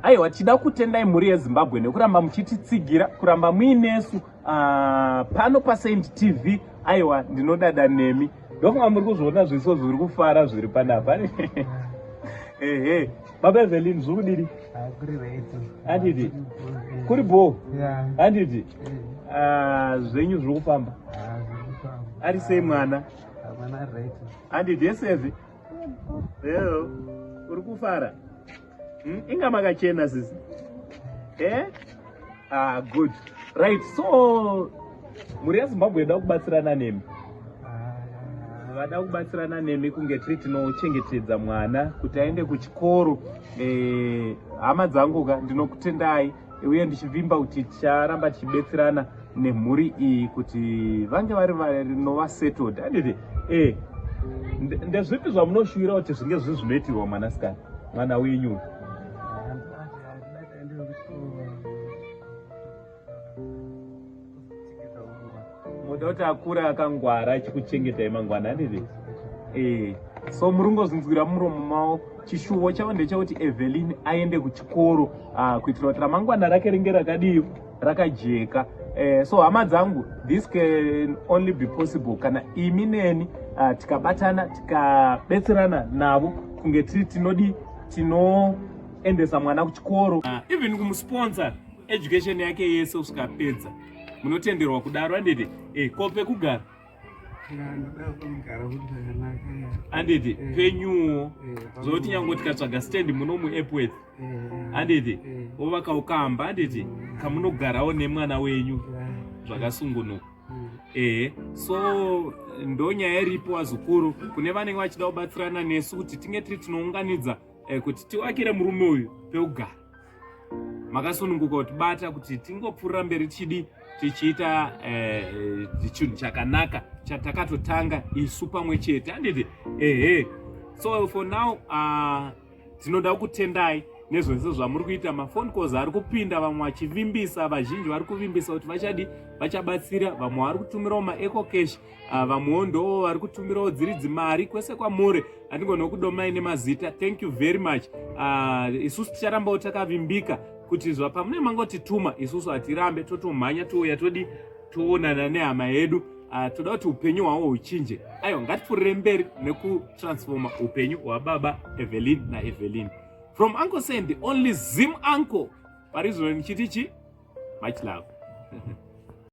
Aiwa, tida kutendai mhuri yeZimbabwe nekuramba muchititsigira, kuramba muinesu pano paSaint TV. Aiwa, ndinodada nemi. Ndofunga muri kuzviona zviso zviri kufara zviri panapa. Ehe, baba Evelyn, zviri kudini? Handiti kuri bho? Handiti zvenyu zviri kufamba? Ari sei mwana? Handiti yesevi? Uri kufara? Inga makachena sisi. Eh? Ah, good. Right, so mhuri yeZimbabwe yoda kubatsirana nemi. Vada kubatsirana nemi kunge tiri tinochengetedza mwana kuti aende kuchikoro. Hama dzangu ka, ndinokutendai uye ndichivimba kuti ticharamba tichibetserana nemhuri iyi kuti vange vari vanova settled. Handiti? Ndezvipi zvamunoshuvira kuti zvinge zviri zvinoitirwa mwanasikana, mwana wenyu? Muda kuti akure akangwara achikuchengetai mangwana, handiti? So muri kungozvinzwira muromo mavo. Chishuvo chavo ndechekuti Evelyn aende kuchikoro kuitira kuti ramangwana rake ringe rakadii, rakajeka. So hama dzangu, this can only be possible kana imi neni tikabatana, tikabetserana navo kunge tiri tinodi tinoendesa mwana kuchikoro, even kumusponsor education yake yese kusvika apedza. Munotenderwa kudaro, handiti? Ko pekugara? Handiti penyuwo zvokuti nyange tikatsvaga stand muno muEpworth, handiti, wovaka ukamba, handiti, kamunogarawo nemwana wenyu zvakasungunuka. Ehe, so ndo nyaya iripo, vazukuru. Kune vanenge vachida kubatsirana nesu kuti tinge tiri tinounganidza kuti tiwakire murume uyu pekugara, makasununguka kutibata kuti tingopfuurira mberi chidi tichiita chinhu chakanaka chatakatotanga isu pamwe chete, handiti? Ehe, so for now tinoda kutendai nezvese zvamuri kuita. Mafone calls ari kupinda, vamwe vachivimbisa, vazhinji vari kuvimbisa kuti vachadi vachabatsira, vamwe vari kutumirawo maEcoCash, vamwewo ndo vari kutumirawo dziri dzimari. Kwese kwamuri, handingoni kudomai nemazita, thank you very much. Isusu ticharambawo takavimbika kuti zvapamune mangotituma isusu hatirambe, totomhanya touya, todi toonana nehama yedu. Toda kuti upenyu hwavo huchinje. Aiwa, ngatipfuurire mberi nekutransforma upenyu hwababa Evelyn naEvelyn. From Uncle Saint, the only Zim uncle, pari zvino ndichiti chi much love.